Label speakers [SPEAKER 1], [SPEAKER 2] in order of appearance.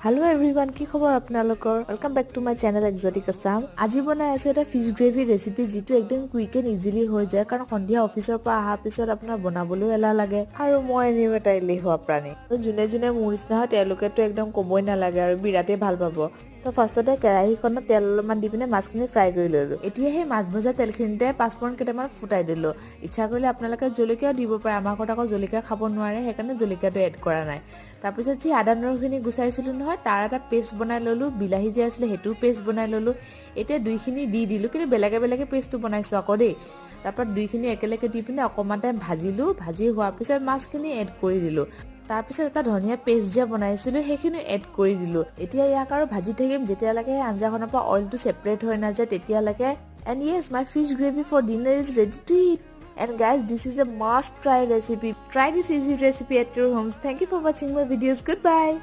[SPEAKER 1] Hello' everyone, কি খবৰ আপোনালোকৰ? Welcome back to my channel Exotic Assam. আজি বনাই আছোঁ এটা ফিছ গ্ৰেভি ৰেচিপি, যিটো একদম কুইক এণ্ড ইজিলি হৈ যায়, কাৰণ সন্ধিয়া অফিচৰ পৰা অহাৰ পিছত আপোনাৰ বনাবলৈও এলাহ লাগে আৰু মই এনেও এটা এলেহুৱা প্ৰাণী। আৰু যোনে যোনে মোৰ নিচিনা হয়, তেওঁলোকেতো একদম ক'বই নালাগে আৰু বিৰাটেই ভাল পাব। তো ফাৰ্ষ্টতে কেৰাহীখনত তেল অলপমান দি পিনে মাছখিনি ফ্ৰাই কৰি ল'লোঁ। এতিয়া সেই মাছ ভজা তেলখিনিতে পাঁচফোৰণ কেইটামান ফুটাই দিলোঁ। ইচ্ছা কৰিলে আপোনালোকে জলকীয়াও দিব পাৰে। আমাৰ ঘৰত আকৌ জলকীয়া খাব নোৱাৰে, সেইকাৰণে জলকীয়াটো এড কৰা নাই। তাৰপিছত যি আদা নহৰুখিনি গুচাইছিলোঁ নহয়, তাৰ এটা পেষ্ট বনাই ল'লোঁ। বিলাহী যে আছিলে, সেইটোও পেষ্ট বনাই ল'লোঁ। এতিয়া দুইখিনি দি দিলোঁ, কিন্তু বেলেগে বেলেগে পেষ্টটো বনাইছোঁ আকৌ দেই। তাৰপৰা দুইখিনি একেলগে দি পিনে অকণমান টাইম ভাজিলোঁ। ভাজি হোৱাৰ পিছত মাছখিনি এড কৰি দিলোঁ। তাৰপিছত এটা ধনিয়া পেষ্ট যে বনাইছিলোঁ, সেইখিনি এড কৰি দিলোঁ। এতিয়া ইয়াক আৰু ভাজি থাকিম, যেতিয়ালৈকে সেই আঞ্জাখনৰ পৰা অইলটো ছেপাৰেট হৈ নাযায় তেতিয়ালৈকে। And yes, my fish gravy for dinner is ready to eat. And guys, this is a must try recipe. Try this easy recipe at your homes. Thank you for watching my videos. Goodbye.